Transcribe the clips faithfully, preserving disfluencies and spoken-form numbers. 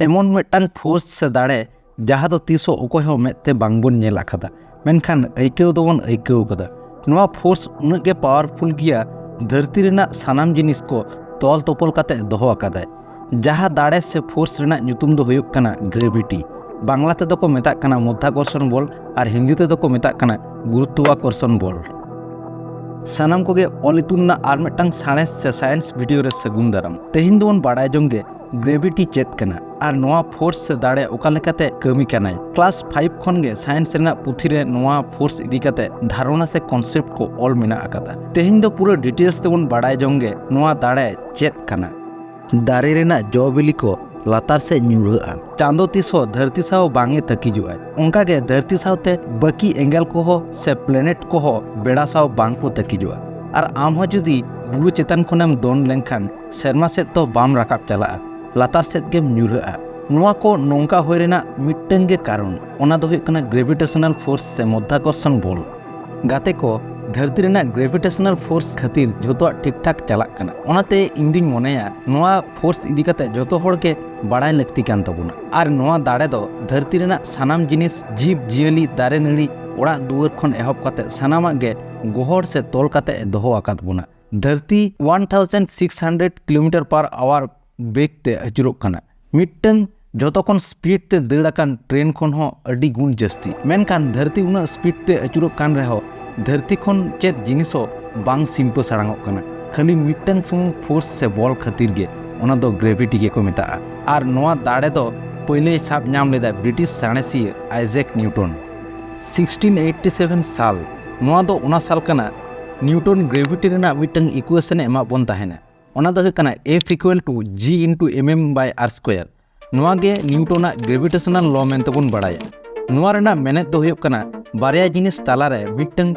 ᱮᱢᱚᱱ ᱢᱤᱫᱴᱟᱝ ᱯᱷᱳᱨᱥ ᱥᱮ ᱫᱟᱲᱮ, ᱡᱟᱦᱟᱸ ᱫᱚ ᱛᱤᱥ ᱦᱚᱸ ᱚᱠᱚᱭ ᱦᱚᱸ ᱢᱮᱫ ᱛᱮ ᱵᱟᱝ ᱵᱚᱱ ᱧᱮᱞ ᱟᱠᱟᱫᱟ, ᱢᱮᱱᱠᱷᱟᱱ ᱟᱹᱭᱠᱟᱹᱣ ᱫᱚᱵᱚᱱ ᱟᱹᱭᱠᱟᱹᱣ ᱟᱠᱟᱫᱟ᱾ ᱱᱚᱣᱟ ᱯᱷᱳᱨᱥ ᱩᱱᱟᱹᱜ ᱜᱮ ᱯᱟᱣᱟᱨᱯᱷᱩᱞ ᱜᱮᱭᱟ, ᱫᱷᱟᱹᱨᱛᱤ ᱨᱮᱱᱟᱜ ᱥᱟᱱᱟᱢ ᱡᱤᱱᱤᱥ ᱠᱚ ᱛᱚᱞ ᱛᱚᱯᱚᱞ ᱠᱟᱛᱮ ᱫᱚᱦᱚ ᱟᱠᱟᱫᱟᱭ᱾ ᱡᱟᱦᱟᱸ ᱫᱟᱲᱮ ᱥᱮ ᱯᱷᱳᱨᱥ ᱨᱮᱱᱟᱜ ᱧᱩᱛᱩᱢ ᱫᱚ ᱦᱩᱭᱩᱜ ᱠᱟᱱᱟ ᱜᱨᱮᱵᱷᱤᱴᱤ᱾ ᱵᱟᱝᱞᱟ ᱛᱮᱫᱚ ᱠᱚ ᱢᱮᱛᱟᱜ ᱠᱟᱱᱟ ᱢᱚᱫᱽᱫᱷᱟᱠᱚᱨᱥᱚᱱ ᱵᱚᱞ ᱟᱨ ᱦᱤᱱᱫᱤ ᱛᱮᱫᱚ ᱠᱚ ᱢᱮᱛᱟᱜ ᱠᱟᱱᱟ ᱜᱩᱨᱩᱛᱣᱟᱠᱚᱨᱥᱚᱱ ᱵᱚᱞ᱾ ᱥᱟᱱᱟᱢ ᱠᱚᱜᱮ ᱚᱞ ᱤᱛᱩᱱ ᱨᱮᱱᱟᱜ ᱟᱨ ᱢᱤᱫᱴᱟᱝ ᱥᱟᱬᱮᱥ ᱥᱮ ᱥᱟᱭᱮᱱᱥ ᱵᱷᱤᱰᱤᱭᱳ ᱨᱮ ᱥᱟᱹᱜᱩᱱ ᱫᱟᱨᱟᱢ᱾ ᱛᱮᱦᱮᱧ ᱫᱚᱵᱚᱱ ᱵᱟᱲᱟᱭ ᱡᱚᱝ ᱜᱮ ᱜᱨᱮᱵᱷᱤᱴᱤ ᱪᱮᱫ ᱠᱟᱱᱟ ᱟᱨ ᱱᱚᱣᱟ ᱯᱷᱳᱨᱥ ᱥᱮ ᱫᱟᱲᱮ ᱚᱠᱟ ᱞᱮᱠᱟᱛᱮ ᱠᱟᱹᱢᱤ ᱠᱟᱱᱟᱭ᱾ ᱠᱞᱟᱥ ᱯᱷᱟᱭᱤᱵᱷ ᱠᱷᱚᱱ ᱜᱮ ᱥᱟᱭᱮᱱᱥ ᱨᱮᱱᱟᱜ ᱯᱩᱛᱷᱤ ᱨᱮ ᱱᱚᱣᱟ ᱯᱷᱳᱨᱥ ᱤᱫᱤ ᱠᱟᱛᱮ ᱫᱷᱟᱨᱚᱱᱟ ᱥᱮ ᱠᱚᱱᱥᱮᱯᱴ ᱠᱚ ᱚᱞ ᱢᱮᱱᱟᱜ ᱟᱠᱟᱫᱟ᱾ ᱛᱮᱦᱮᱧ ᱫᱚ ᱯᱩᱨᱟᱹ ᱰᱤᱴᱮᱞᱥ ᱛᱮᱵᱚᱱ ᱵᱟᱲᱟᱭ ᱡᱚᱝ ᱜᱮ ᱱᱚᱣᱟ ᱫᱟᱲᱮ ᱪᱮᱫ ᱠᱟᱱᱟ᱾ ᱫᱟᱨᱮ ᱨᱮᱱᱟᱜ ᱡᱚ ᱵᱤᱞᱤ ᱠᱚ ᱞᱟᱛᱟᱨ ᱥᱮᱫ ᱧᱩᱨᱦᱟᱹᱜᱼᱟ᱾ ᱪᱟᱸᱫᱚ ᱛᱤᱥ ᱦᱚᱸ ᱫᱷᱟᱹᱨᱛᱤ ᱥᱟᱶ ᱵᱟᱝ ᱮ ᱛᱟᱹᱠᱤᱡᱚᱜᱼᱟ᱾ ᱚᱱᱠᱟ ᱜᱮ ᱫᱷᱟᱹᱨᱛᱤ ᱥᱟᱶᱛᱮ ᱵᱟᱹᱠᱤ ᱮᱸᱜᱮᱞ ᱠᱚᱦᱚᱸ ᱥᱮ ᱯᱞᱮᱱᱮᱴ ᱠᱚᱦᱚᱸ ᱵᱮᱲᱟ ᱥᱟᱶ ᱵᱟᱝ ᱠᱚ ᱛᱟᱹᱠᱤᱡᱚᱜᱼᱟ᱾ ᱟᱨ ᱟᱢ ᱦᱚᱸ ᱡᱩᱫᱤ ᱵᱩᱨᱩ ᱪᱮᱛᱟᱱ ᱠᱷᱚᱱᱮᱢ ᱫᱚᱱ ᱞᱮᱱᱠᱷᱟᱱ ᱥᱮᱨᱢᱟ ᱥᱮᱫ ᱫᱚ ᱵᱟᱢ ᱨᱟᱠᱟᱵ ᱪᱟᱞᱟᱜᱼᱟ, ᱞᱟᱛᱟᱨ ᱥᱮᱫ ᱜᱮᱢ ᱧᱩᱨᱦᱟᱹᱜᱼᱟ᱾ ᱱᱚᱣᱟ ᱠᱚ ᱱᱚᱝᱠᱟ ᱦᱩᱭ ᱨᱮᱱᱟᱜ ᱢᱤᱫᱴᱟᱝ ᱜᱮ ᱠᱟᱨᱚᱱ, ᱚᱱᱟ ᱫᱚ ᱦᱩᱭᱩᱜ ᱠᱟᱱᱟ ᱜᱨᱮᱵᱷᱤᱴᱮᱥᱚᱱᱟᱞ ᱯᱷᱳᱨᱥ ᱥᱮ ᱢᱚᱫᱽᱫᱷᱟᱠᱚᱨᱥᱚᱱ ᱵᱚᱞ᱾ ᱜᱟᱛᱮ ᱠᱚ, ᱫᱷᱟᱹᱨᱛᱤ ᱨᱮᱱᱟᱜ ᱜᱨᱮᱵᱷᱤᱴᱮᱥᱚᱱᱟᱞ ᱯᱷᱳᱨᱥ ᱠᱷᱟᱹᱛᱤᱨ ᱡᱷᱚᱛᱚᱣᱟᱜ ᱴᱷᱤᱠ ᱴᱷᱟᱠ ᱪᱟᱞᱟᱜ ᱠᱟᱱᱟ᱾ ᱚᱱᱟᱛᱮ ᱤᱧ ᱫᱩᱧ ᱢᱚᱱᱮᱭᱟ ᱱᱚᱣᱟ ᱯᱷᱳᱨᱥ ᱤᱫᱤ ᱠᱟᱛᱮ ᱡᱷᱚᱛᱚ ᱦᱚᱲ ᱜᱮ ᱵᱟᱲᱟᱭ ᱞᱟᱹᱠᱛᱤ ᱠᱟᱱ ᱛᱟᱵᱚᱱᱟ᱾ ᱟᱨ ᱱᱚᱣᱟ ᱫᱟᱲᱮ ᱫᱚ ᱫᱷᱟᱹᱨᱛᱤ ᱨᱮᱱᱟᱜ ᱥᱟᱱᱟᱢ ᱡᱤᱱᱤᱥ, ᱡᱤᱵᱽ ᱡᱤᱭᱟᱹᱞᱤ, ᱫᱟᱨᱮ ᱱᱟᱹᱲᱤ, ᱚᱲᱟᱜ ᱫᱩᱣᱟᱹᱨ ᱠᱷᱚᱱ ᱮᱦᱚᱵ ᱠᱟᱛᱮ ᱥᱟᱱᱟᱢᱟᱜ ᱜᱮ ᱜᱚᱦᱚᱲ ᱥᱮ ᱛᱚᱞ ᱠᱟᱛᱮ ᱮ ᱫᱚᱦᱚ ᱟᱠᱟᱫ ᱵᱚᱱᱟ᱾ ᱫᱷᱟᱹᱨᱛᱤ one thousand six hundred kilometer per hour bag ᱛᱮ ᱟᱹᱪᱩᱨᱚᱜ ᱠᱟᱱᱟ᱾ ᱢᱤᱫᱴᱟᱝ ᱡᱷᱚᱛᱚ ᱠᱷᱚᱱ ᱥᱯᱤᱰ ᱛᱮ ᱫᱟᱹᱲ ᱟᱠᱟᱱ ᱴᱨᱮᱱ ᱠᱷᱚᱱ ᱦᱚᱸ ᱟᱹᱰᱤ ᱜᱩᱱ ᱡᱟᱹᱥᱛᱤ᱾ ᱢᱮᱱᱠᱷᱟᱱ ᱫᱷᱟᱹᱨᱛᱤ ᱩᱱᱟᱹᱜ ᱥᱯᱤᱰ ᱛᱮ ᱟᱹᱪᱩᱨᱚᱜ ᱠᱟᱱ ᱨᱮᱦᱚᱸ ᱫᱷᱟᱹᱨᱛᱤ ᱠᱷᱚᱱ ᱪᱮᱫ ᱡᱤᱱᱤᱥ ᱦᱚᱸ ᱵᱟᱝ ᱥᱤᱢᱯᱟᱹ ᱥᱟᱲᱟᱝᱚᱜ ᱠᱟᱱᱟ᱾ ᱠᱷᱟᱹᱞᱤ ᱢᱤᱫᱴᱟᱝ ᱥᱩᱢᱩᱝ ᱯᱷᱳᱨᱥ ᱥᱮ ᱵᱚᱞ ᱠᱷᱟᱹᱛᱤᱨ ᱜᱮ, ᱚᱱᱟ ᱫᱚ ᱜᱨᱮᱵᱷᱤᱴᱤ ᱜᱮᱠᱚ ᱢᱮᱛᱟᱜᱼᱟ᱾ ᱟᱨ ᱱᱚᱣᱟ ᱫᱟᱲᱮ ᱫᱚ ᱯᱳᱭᱞᱳᱭ ᱥᱟᱵ ᱧᱟᱢ ᱞᱮᱫᱟ ᱵᱨᱤᱴᱤᱥ ᱥᱟᱬᱮᱥᱤᱭᱟᱹ ᱟᱭᱡᱮᱠ ᱱᱤᱭᱩᱴᱚᱱ᱾ Sixteen eighty seven ᱥᱟᱞ, ᱱᱚᱣᱟ ᱫᱚ ᱚᱱᱟ ᱥᱟᱞ ᱠᱟᱱᱟ ᱱᱤᱭᱩᱴᱚᱱ ᱜᱨᱮᱵᱷᱤᱴᱤ ᱨᱮᱱᱟᱜ ᱢᱤᱫᱴᱟᱝ ᱤᱠᱩᱭᱮᱥᱚᱱ ᱮ ᱮᱢᱟᱜ ᱵᱚᱱ ᱛᱟᱦᱮᱱᱟ᱾ ᱚᱱᱟ ᱫᱚ ᱦᱩᱭᱩᱜ ᱠᱟᱱᱟ F equal to G into M M by R square᱾ ᱱᱚᱣᱟ ᱜᱮ ᱱᱤᱭᱩᱴᱚᱱᱟᱜ ᱜᱨᱮᱵᱷᱤᱴᱮᱥᱚᱱᱟᱞ ᱞᱚ ᱢᱮᱱᱛᱮ ᱵᱚᱱ ᱵᱟᱲᱟᱭᱟ᱾ ᱱᱚᱣᱟ ᱨᱮᱱᱟᱜ ᱢᱮᱱᱮᱛ ᱫᱚ ᱦᱩᱭᱩᱜ ᱠᱟᱱᱟ ᱵᱟᱨᱭᱟ ᱡᱤᱱᱤᱥ ᱛᱟᱞᱟᱨᱮ ᱢᱤᱫᱴᱟᱝ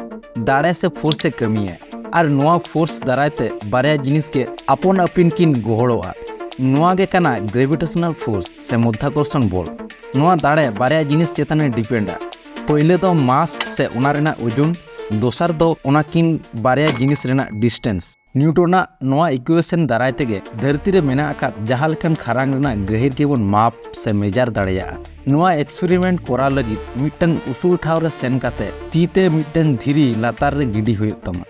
ᱫᱟᱲᱮ ᱥᱮ ᱯᱷᱳᱨᱥ ᱮ ᱠᱟᱹᱢᱤᱭᱟ, ᱟᱨ ᱱᱚᱣᱟ ᱯᱷᱳᱨᱥ ᱫᱟᱨᱟᱭ ᱛᱮ ᱵᱟᱨᱭᱟ ᱡᱤᱱᱤᱥ ᱜᱮ ᱟᱯᱚᱱ ᱟᱹᱯᱤᱱ ᱠᱤᱱ ᱜᱚᱦᱚᱲᱚᱜᱼᱟ᱾ ᱱᱚᱣᱟ ᱜᱮ ᱠᱟᱱᱟ ᱜᱨᱮᱵᱷᱤᱴᱮᱥᱚᱱᱟᱞ ᱯᱷᱳᱨᱥ ᱥᱮ ᱢᱚᱫᱽᱫᱷᱟᱠᱚᱨᱥᱚᱱ ᱵᱚᱞ᱾ ᱱᱚᱣᱟ ᱫᱟᱲᱮ ᱵᱟᱨᱭᱟ ᱡᱤᱱᱤᱥ ᱪᱮᱛᱟᱱ ᱨᱮ ᱰᱤᱯᱮᱱᱰᱟ᱾ ᱯᱳᱭᱞᱳ ᱫᱚ ᱢᱟᱥ ᱥᱮ ᱚᱱᱟ ᱨᱮᱱᱟᱜ ᱳᱡᱚᱱ, ᱫᱚᱥᱟᱨ ᱫᱚ ᱚᱱᱟᱠᱤᱱ ᱵᱟᱨᱭᱟ ᱡᱤᱱᱤᱥ ᱨᱮᱱᱟᱜ ᱰᱤᱥᱴᱮᱱᱥ᱾ ᱱᱤᱭᱩᱴᱚᱱᱟᱜ ᱱᱚᱣᱟ ᱤᱠᱩᱭᱮᱥᱚᱱ ᱫᱟᱨᱟᱭ ᱛᱮᱜᱮ ᱫᱷᱟᱹᱨᱛᱤ ᱨᱮ ᱢᱮᱱᱟᱜ ᱟᱠᱟᱫ ᱡᱟᱦᱟᱸ ᱞᱮᱠᱟᱱ ᱠᱷᱟᱨᱟᱝ ᱨᱮᱱᱟᱜ ᱜᱟᱹᱦᱤᱨ ᱜᱮᱵᱚᱱ ᱢᱟᱯ ᱥᱮ ᱢᱮᱡᱟᱨ ᱫᱟᱲᱮᱭᱟᱜᱼᱟ᱾ ᱱᱚᱣᱟ ᱮᱠᱥᱯᱮᱨᱤᱢᱮᱱᱴ ᱠᱚᱨᱟᱣ ᱞᱟᱹᱜᱤᱫ ᱢᱤᱫᱴᱟᱝ ᱩᱥᱩᱞ ᱴᱷᱟᱶ ᱨᱮ ᱥᱮᱱ ᱠᱟᱛᱮ ᱛᱤ ᱛᱮ ᱢᱤᱫᱴᱟᱝ ᱫᱷᱤᱨᱤ ᱞᱟᱛᱟᱨ ᱨᱮ ᱜᱤᱰᱤ ᱦᱩᱭᱩᱜ ᱛᱟᱢᱟ᱾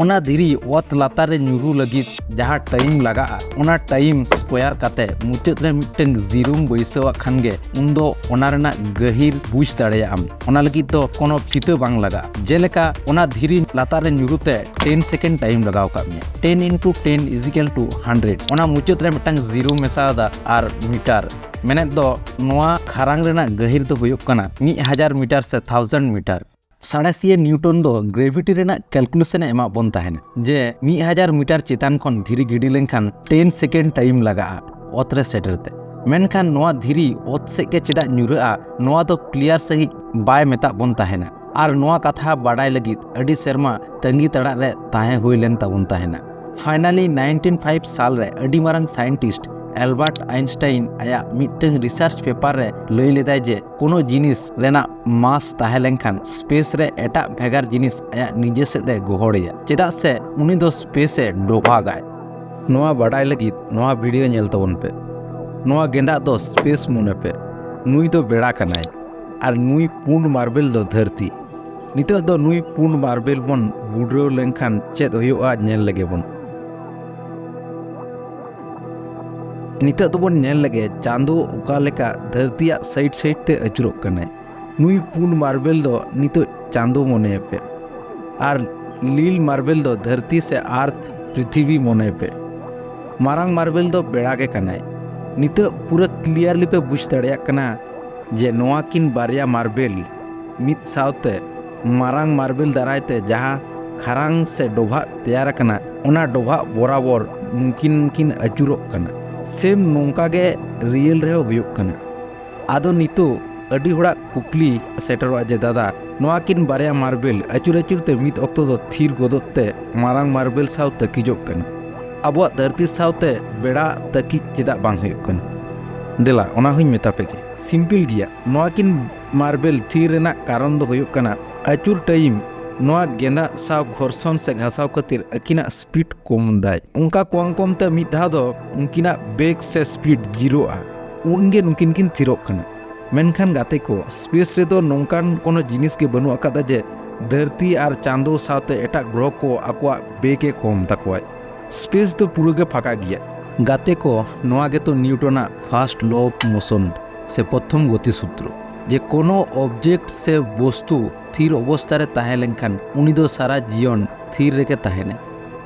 ᱚᱱᱟ ᱫᱷᱤᱨᱤ ᱚᱛ ᱞᱟᱛᱟᱨ ᱨᱮ ᱧᱩᱨᱩ ᱞᱟᱹᱜᱤᱫ ᱡᱟᱦᱟᱸ ᱴᱟᱭᱤᱢ ᱞᱟᱜᱟᱜᱼᱟ, ᱚᱱᱟ ᱴᱟᱭᱤᱢ ᱥᱠᱚᱭᱟᱨ ᱠᱟᱛᱮ ᱢᱩᱪᱟᱹᱫ ᱨᱮ ᱢᱤᱫᱴᱟᱝ ᱡᱤᱨᱳᱢ ᱵᱟᱹᱭᱥᱟᱹᱣᱟᱜ ᱠᱷᱟᱱ ᱜᱮ ᱩᱱᱫᱚ ᱚᱱᱟ ᱨᱮᱱᱟᱜ ᱜᱟᱹᱦᱤᱨ ᱵᱩᱡᱽ ᱫᱟᱲᱮᱭᱟᱜ ᱟᱢ᱾ ᱚᱱᱟ ᱞᱟᱹᱜᱤᱫ ᱫᱚ ᱠᱳᱱᱳ ᱯᱷᱤᱛᱟᱹ ᱵᱟᱝ ᱞᱟᱜᱟᱜᱼᱟ᱾ ᱡᱮᱞᱮᱠᱟ ᱚᱱᱟ ᱫᱷᱤᱨᱤ ᱞᱟᱛᱟᱨ ᱨᱮ ᱧᱩᱨᱩ ᱛᱮ ᱴᱮᱱ ᱥᱮᱠᱮᱱᱰ ᱴᱟᱭᱤᱢ ᱞᱟᱜᱟᱣ ᱟᱠᱟᱫ ᱢᱮᱭᱟ, ten into ten is equal to hundred᱾ ᱚᱱᱟ ᱢᱩᱪᱟᱹᱫ ᱨᱮ ᱢᱤᱫᱴᱟᱝ ᱡᱤᱨᱳ ᱢᱮᱥᱟᱣᱫᱟ ᱟᱨ ᱢᱤᱴᱟᱨ, ᱢᱮᱱᱮᱫ ᱫᱚ ᱱᱚᱣᱟ ᱠᱷᱟᱨᱟᱝ ᱨᱮᱱᱟᱜ ᱜᱟᱹᱦᱤᱨ ᱫᱚ ᱦᱩᱭᱩᱜ ᱠᱟᱱᱟ ᱢᱤᱫ ᱦᱟᱡᱟᱨ ᱢᱤᱴᱟᱨ ᱥᱮ ᱛᱷᱟᱣᱡᱮᱱᱰ ᱢᱤᱴᱟᱨ᱾ ᱥᱟᱬᱮᱥᱤᱭᱟᱹ ᱱᱤᱭᱩᱴᱚᱱ ᱫᱚ ᱜᱨᱮᱵᱷᱤᱴᱤ ᱨᱮᱱᱟᱜ ᱠᱮᱞᱠᱩᱞᱮᱥᱚᱱ ᱮ ᱮᱢᱟᱜ ᱵᱚᱱ ᱛᱟᱦᱮᱱᱟ ᱡᱮ ᱢᱤᱫ ᱦᱟᱡᱟᱨ ᱢᱤᱴᱟᱨ ᱪᱮᱛᱟᱱ ᱠᱷᱚᱱ ᱫᱷᱤᱨᱤ ᱜᱤᱰᱤ ᱞᱮᱱᱠᱷᱟᱱ ᱴᱮᱱ ᱥᱮᱠᱮᱱᱰ ᱴᱟᱭᱤᱢ ᱞᱟᱜᱟᱜᱼᱟ ᱚᱛ ᱨᱮ ᱥᱮᱴᱮᱨ ᱛᱮ᱾ ᱢᱮᱱᱠᱷᱟᱱ ᱱᱚᱣᱟ ᱫᱷᱤᱨᱤ ᱚᱛ ᱥᱮᱫ ᱜᱮ ᱪᱮᱫᱟᱜ ᱧᱩᱨᱦᱟᱹᱜᱼᱟ, ᱱᱚᱣᱟ ᱫᱚ ᱠᱞᱤᱭᱟᱨ ᱥᱟᱺᱦᱤᱡ ᱵᱟᱭ ᱢᱮᱛᱟᱜ ᱵᱚᱱ ᱛᱟᱦᱮᱱᱟ᱾ ᱟᱨ ᱱᱚᱣᱟ ᱠᱟᱛᱷᱟ ᱵᱟᱰᱟᱭ ᱞᱟᱹᱜᱤᱫ ᱟᱹᱰᱤ ᱥᱮᱨᱢᱟ ᱛᱟᱺᱜᱤ ᱛᱟᱲᱟᱜ ᱨᱮ ᱛᱟᱦᱮᱸ ᱦᱩᱭ ᱞᱮᱱ ᱛᱟᱵᱚᱱ ᱛᱟᱦᱮᱱᱟ᱾ ᱯᱷᱟᱭᱱᱟᱞᱤ ᱱᱟᱭᱤᱱᱴᱤᱱ ᱯᱷᱟᱭᱤᱵᱷ ᱥᱟᱞ ᱨᱮ ᱟᱹᱰᱤ ᱢᱟᱨᱟᱝ ᱥᱟᱭᱮᱱᱴᱤᱥᱴ ᱮᱞᱵᱟᱨᱴ ᱟᱭᱤᱱᱥᱴᱟᱭᱤᱱ ᱟᱭᱟᱜ ᱢᱤᱫᱴᱟᱝ ᱨᱤᱥᱟᱨᱪ ᱯᱮᱯᱟᱨ ᱨᱮ ᱞᱟᱹᱭ ᱞᱮᱫᱟᱭ ᱡᱮ ᱠᱳᱱᱳ ᱡᱤᱱᱤᱥ ᱨᱮᱱᱟᱜ ᱢᱟᱥ ᱛᱟᱦᱮᱸ ᱞᱮᱱᱠᱷᱟᱱ ᱥᱯᱮᱥ ᱨᱮ ᱮᱴᱟᱜ ᱵᱷᱮᱜᱟᱨ ᱡᱤᱱᱤᱥ ᱟᱭᱟᱜ ᱱᱤᱡᱮ ᱥᱮᱫ ᱮ ᱜᱚᱦᱚᱲᱮᱭᱟ, ᱪᱮᱫᱟᱜ ᱥᱮ ᱩᱱᱤ ᱫᱚ ᱥᱯᱮᱥ ᱮ ᱰᱚᱵᱷᱟᱜᱟᱭ᱾ ᱱᱚᱣᱟ ᱵᱟᱰᱟᱭ ᱞᱟᱹᱜᱤᱫ ᱱᱚᱣᱟ ᱵᱷᱤᱰᱤᱭᱳ ᱧᱮᱞ ᱛᱟᱵᱚᱱ ᱯᱮ᱾ ᱱᱚᱣᱟ ᱜᱮᱸᱫᱟᱜ ᱫᱚ ᱥᱯᱮᱥ ᱢᱚᱱᱮ ᱯᱮ᱾ ᱱᱩᱭ ᱫᱚ ᱵᱮᱲᱟ ᱠᱟᱱᱟᱭ ᱟᱨ ᱱᱩᱭ ᱯᱩᱸᱰ ᱢᱟᱨᱵᱮᱞ ᱫᱚ ᱫᱷᱟᱹᱨᱛᱤ᱾ ᱱᱤᱛᱚᱜ ᱫᱚ ᱱᱩᱭ ᱯᱩᱸᱰ ᱢᱟᱨᱵᱮᱞ ᱵᱚᱱ ᱜᱩᱰᱨᱟᱹᱣ ᱞᱮᱱᱠᱷᱟᱱ ᱪᱮᱫ ᱦᱩᱭᱩᱜᱼᱟ ᱧᱮᱞ ᱞᱮᱜᱮ ᱵᱚᱱ᱾ ᱱᱤᱛᱚᱜ ᱫᱚᱵᱚᱱ ᱧᱮᱞ ᱞᱮᱜᱮ ᱪᱟᱸᱫᱚ ᱚᱠᱟ ᱞᱮᱠᱟ ᱫᱷᱟᱹᱨᱛᱤᱭᱟᱜ ᱥᱟᱭᱤᱰ ᱥᱟᱭᱤᱰ ᱛᱮ ᱟᱹᱪᱩᱨᱚᱜ ᱠᱟᱱᱟᱭ᱾ ᱱᱩᱭ ᱯᱩᱸᱰ ᱢᱟᱨᱵᱮᱞ ᱫᱚ ᱱᱤᱛᱚᱜ ᱪᱟᱸᱫᱚ ᱢᱚᱱᱮᱭᱮᱯᱮ ᱟᱨ ᱞᱤᱞ ᱢᱟᱨᱵᱮᱞ ᱫᱚ ᱫᱷᱟᱹᱨᱛᱤ ᱥᱮ ᱟᱨᱛᱷ, ᱯᱨᱤᱛᱷᱤᱵᱤ ᱢᱚᱱᱮᱭᱮᱯᱮ᱾ ᱢᱟᱨᱟᱝ ᱢᱟᱨᱵᱮᱞ ᱫᱚ ᱵᱮᱲᱟ ᱜᱮ ᱠᱟᱱᱟᱭ᱾ ᱱᱤᱛᱚᱜ ᱯᱩᱨᱟᱹ ᱠᱞᱤᱭᱟᱨᱞᱤ ᱯᱮ ᱵᱩᱡᱽ ᱫᱟᱲᱮᱭᱟᱜ ᱠᱟᱱᱟ ᱡᱮ ᱱᱚᱣᱟ ᱠᱤᱱ ᱵᱟᱨᱭᱟ ᱢᱟᱨᱵᱮᱞ ᱢᱤᱫ ᱥᱟᱶᱛᱮ ᱢᱟᱨᱟᱝ ᱢᱟᱨᱵᱮᱞ ᱫᱟᱨᱟᱭ ᱛᱮ ᱡᱟᱦᱟᱸ ᱠᱷᱟᱨᱟᱝ ᱥᱮ ᱰᱚᱵᱷᱟᱜ ᱛᱮᱭᱟᱨ ᱟᱠᱟᱱᱟ, ᱚᱱᱟ ᱰᱚᱵᱷᱟᱜ ᱵᱚᱨᱟᱵᱚᱨ ᱱᱩᱠᱤᱱ ᱠᱤᱱ ᱟᱹᱪᱩᱨᱚᱜ ᱠᱟᱱᱟ᱾ ᱥᱮᱢ ᱱᱚᱝᱠᱟ ᱜᱮ ᱨᱤᱭᱮᱞ ᱨᱮᱦᱚᱸ ᱦᱩᱭᱩᱜ ᱠᱟᱱᱟ᱾ ᱟᱫᱚ ᱱᱤᱛᱚᱜ ᱟᱹᱰᱤ ᱦᱚᱲᱟᱜ ᱠᱩᱠᱞᱤ ᱥᱮᱴᱮᱨᱚᱜᱼᱟ ᱡᱮ, "ᱫᱟᱫᱟ, ᱱᱚᱣᱟ ᱠᱤᱱ ᱵᱟᱨᱭᱟ ᱢᱟᱨᱵᱮᱞ ᱟᱹᱪᱩᱨ ᱟᱹᱪᱩᱨ ᱛᱮ ᱢᱤᱫ ᱚᱠᱛᱚ ᱫᱚ ᱛᱷᱤᱨ ᱜᱚᱫᱚᱜ ᱛᱮ ᱢᱟᱨᱟᱝ ᱢᱟᱨᱵᱮᱞ ᱥᱟᱶ ᱛᱟᱹᱠᱤᱡᱚᱜ ᱠᱟᱱᱟ᱾ ᱟᱵᱚᱣᱟᱜ ᱫᱷᱟᱹᱨᱛᱤ ᱥᱟᱶᱛᱮ ᱵᱮᱲᱟ ᱛᱟᱹᱠᱤᱡ ᱪᱮᱫᱟᱜ ᱵᱟᱝ ᱦᱩᱭᱩᱜ ᱠᱟᱱᱟ?" ᱫᱮᱞᱟ, ᱚᱱᱟ ᱦᱚᱸᱧ ᱢᱮᱛᱟ ᱯᱮ ᱜᱮ᱾ ᱥᱤᱢᱯᱤᱞ ᱜᱮᱭᱟ᱾ ᱱᱚᱣᱟ ᱠᱤᱱ ᱢᱟᱨᱵᱮᱞ ᱛᱷᱤᱨ ᱨᱮᱱᱟᱜ ᱠᱟᱨᱚᱱ ᱫᱚ ᱦᱩᱭᱩᱜ ᱠᱟᱱᱟ ᱟᱹᱪᱩᱨ ᱴᱟᱭᱤᱢ ᱱᱚᱣᱟ ᱜᱮᱸᱫᱟᱜ ᱥᱟᱶ ᱜᱷᱚᱨᱥᱚᱱ ᱥᱮ ᱜᱷᱟᱥᱟᱣ ᱠᱷᱟᱹᱛᱤᱨ ᱟᱹᱠᱤᱱᱟᱜ ᱥᱯᱤᱰ ᱠᱚᱢ ᱫᱟᱭ᱾ ᱚᱱᱠᱟ ᱠᱚᱢ ᱠᱚᱢ ᱛᱮ ᱢᱤᱫ ᱫᱷᱟᱣ ᱫᱚ ᱩᱱᱠᱤᱱᱟᱜ ᱵᱮᱜᱽ ᱥᱮ ᱥᱯᱤᱰ ᱡᱤᱨᱳᱜᱼᱟ᱾ ᱩᱱᱜᱮ ᱱᱩᱠᱤᱱ ᱠᱤᱱ ᱛᱷᱤᱨᱚᱜ ᱠᱟᱱᱟ᱾ ᱢᱮᱱᱠᱷᱟᱱ ᱜᱟᱛᱮ ᱠᱚ, ᱥᱯᱮᱥ ᱨᱮᱫᱚ ᱱᱚᱝᱠᱟᱱ ᱠᱳᱱᱳ ᱡᱤᱱᱤᱥ ᱜᱮ ᱵᱟᱹᱱᱩᱜ ᱟᱠᱟᱫᱟ ᱡᱮ ᱫᱷᱟᱹᱨᱛᱤ ᱟᱨ ᱪᱟᱸᱫᱳ ᱥᱟᱶᱛᱮ ᱮᱴᱟᱜ ᱜᱨᱚᱦᱚ ᱠᱚ ᱟᱠᱚᱣᱟᱜ ᱵᱮᱜᱽ ᱮ ᱠᱚᱢ ᱛᱟᱠᱚᱣᱟᱭ᱾ ᱥᱯᱮᱥ ᱫᱚ ᱯᱩᱨᱟᱹ ᱜᱮ ᱯᱷᱟᱸᱠᱟ ᱜᱮᱭᱟ᱾ ᱜᱟᱛᱮ ᱠᱚ, ᱱᱚᱣᱟ ᱜᱮᱛᱚ ᱱᱤᱭᱩᱴᱚᱱᱟᱜ ᱯᱷᱟᱨᱥᱴ ᱞᱚ ᱚᱯᱷ ᱢᱳᱥᱚᱱ ᱥᱮ ᱯᱨᱚᱛᱷᱚᱢ ᱜᱚᱛᱤ ᱥᱩᱛᱨᱚ, ᱡᱮ ᱠᱳᱱᱳ ᱚᱵᱡᱮᱠᱴ ᱥᱮ ᱵᱚᱥᱛᱩ ᱛᱷᱤᱨ ᱚᱵᱚᱥᱛᱟ ᱨᱮ ᱛᱟᱦᱮᱸ ᱞᱮᱱᱠᱷᱟᱱ ᱩᱱᱤ ᱫᱚ ᱥᱟᱨᱟ ᱡᱤᱭᱚᱱ ᱛᱷᱤᱨ ᱨᱮᱜᱮ ᱛᱟᱦᱮᱱᱟᱭ᱾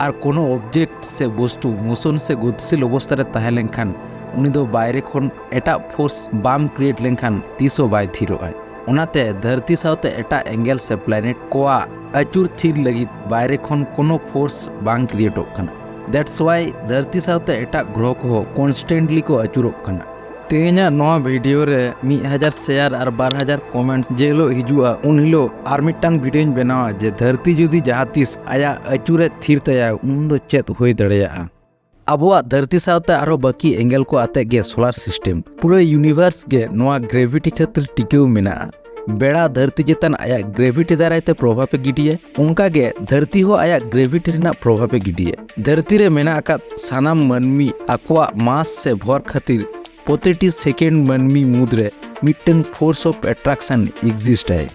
ᱟᱨ ᱠᱳᱱᱳ ᱚᱵᱡᱮᱠᱴ ᱥᱮ ᱵᱚᱥᱛᱩ ᱢᱳᱥᱚᱱ ᱥᱮ ᱜᱚᱛᱤᱥᱤᱞ ᱚᱵᱚᱥᱛᱟ ᱨᱮ ᱛᱟᱦᱮᱸ ᱞᱮᱱᱠᱷᱟᱱ ᱩᱱᱤ ᱫᱚ ᱵᱟᱭᱨᱮ ᱠᱷᱚᱱ ᱮᱴᱟᱜ ᱯᱷᱳᱨᱥ ᱵᱟᱢ ᱠᱨᱤᱭᱮᱴ ᱞᱮᱱᱠᱷᱟᱱ ᱛᱤᱥ ᱦᱚᱸ ᱵᱟᱭ ᱛᱷᱤᱨᱚᱜ ᱟᱭ᱾ ᱚᱱᱟᱛᱮ ᱫᱷᱟᱹᱨᱛᱤ ᱥᱟᱶᱛᱮ ᱮᱴᱟᱜ ᱮᱸᱜᱮᱞ ᱥᱮ ᱯᱞᱮᱱᱮᱴ ᱠᱚᱣᱟᱜ ᱟᱹᱪᱩᱨ ᱛᱷᱤᱨ ᱞᱟᱹᱜᱤᱫ ᱵᱟᱭᱨᱮ ᱠᱷᱚᱱ ᱠᱳᱱᱳ ᱯᱷᱳᱨᱥ ᱵᱟᱝ ᱠᱨᱤᱭᱮᱴᱚᱜ ᱠᱟᱱᱟ᱾ That's why ᱫᱷᱟᱹᱨᱛᱤ ᱥᱟᱶᱛᱮ ᱮᱴᱟᱜ ᱜᱨᱚᱦᱚ ᱠᱚᱦᱚᱸ ᱠᱚᱱᱥᱴᱮᱱᱴᱞᱤ ᱠᱚ ᱟᱹᱪᱩᱨᱚᱜ ᱠᱟᱱᱟ᱾ ᱛᱮᱦᱮᱧᱟᱜ ᱱᱚᱣᱟ ᱵᱷᱤᱰᱤᱭᱳ ᱨᱮ ᱢᱤᱫ ᱦᱟᱡᱟᱨ ᱥᱮᱭᱟᱨ ᱟᱨ ᱵᱟᱨ ᱦᱟᱡᱟᱨ ᱠᱚᱢᱮᱱᱴᱥ ᱡᱮ ᱦᱤᱞᱳᱜ ᱦᱤᱡᱩᱜᱼᱟ, ᱩᱱ ᱦᱤᱞᱳᱜ ᱟᱨ ᱢᱤᱫᱴᱟᱝ ᱵᱷᱤᱰᱤᱭᱳᱧ ᱵᱮᱱᱟᱣᱟ ᱡᱮ ᱫᱷᱟᱹᱨᱛᱤ ᱡᱩᱫᱤ ᱡᱟᱦᱟᱸ ᱛᱤᱥ ᱟᱭᱟᱜ ᱟᱹᱪᱩᱨᱮ ᱛᱷᱤᱨ ᱛᱟᱭᱟ, ᱩᱱ ᱫᱚ ᱪᱮᱫ ᱦᱩᱭ ᱫᱟᱲᱮᱭᱟᱜᱼᱟ᱾ ᱟᱵᱚᱣᱟᱜ ᱫᱷᱟᱹᱨᱛᱤ ᱥᱟᱶᱛᱮ ᱟᱨᱦᱚᱸ ᱵᱟᱹᱠᱤ ᱮᱸᱜᱮᱞ ᱠᱚ ᱟᱛᱮᱜ ᱜᱮ ᱥᱳᱞᱟᱨ ᱥᱤᱥᱴᱮᱢ, ᱯᱩᱨᱟᱹ ᱤᱭᱩᱱᱤᱵᱷᱟᱨᱥ ᱜᱮ ᱱᱚᱣᱟ ᱜᱨᱮᱵᱷᱤᱴᱤ ᱠᱷᱟᱹᱛᱤᱨ ᱴᱤᱠᱟᱹᱣ ᱢᱮᱱᱟᱜᱼᱟ᱾ ᱵᱮᱲᱟ ᱫᱷᱟᱹᱨᱛᱤ ᱪᱮᱛᱟᱱ ᱟᱭᱟᱜ ᱜᱨᱮᱵᱷᱤᱴᱤ ᱫᱟᱨᱟᱭ ᱛᱮ ᱯᱨᱚᱵᱷᱟᱵ ᱮ ᱜᱤᱰᱤᱭᱟ, ᱚᱱᱠᱟ ᱜᱮ ᱫᱷᱟᱹᱨᱛᱤ ᱦᱚᱸ ᱟᱭᱟᱜ ᱜᱨᱮᱵᱷᱤᱴᱤ ᱨᱮᱱᱟᱜ ᱯᱨᱚᱵᱷᱟᱵ ᱮ ᱜᱤᱰᱤᱭᱟ᱾ ᱫᱷᱟᱹᱨᱛᱤ ᱨᱮ ᱢᱮᱱᱟᱜ ᱟᱠᱟᱫ ᱥᱟᱱᱟᱢ ᱢᱟᱹᱱᱢᱤ ᱟᱠᱚᱣᱟᱜ ᱢᱟᱥ ᱥᱮ ᱵᱷᱚᱨ ᱠᱷᱟᱹᱛᱤᱨ ᱯᱨᱚᱛᱤᱴᱤ ᱥᱮᱠᱮᱱᱰ ᱢᱟᱹᱱᱢᱤ ᱢᱩᱫᱽᱨᱮ ᱢᱤᱫᱴᱟᱝ ᱯᱷᱳᱨᱥ ᱚᱯᱷ ᱮᱴᱨᱟᱠᱥᱚᱱ ᱮᱠᱡᱤᱥᱴ ᱟᱭ᱾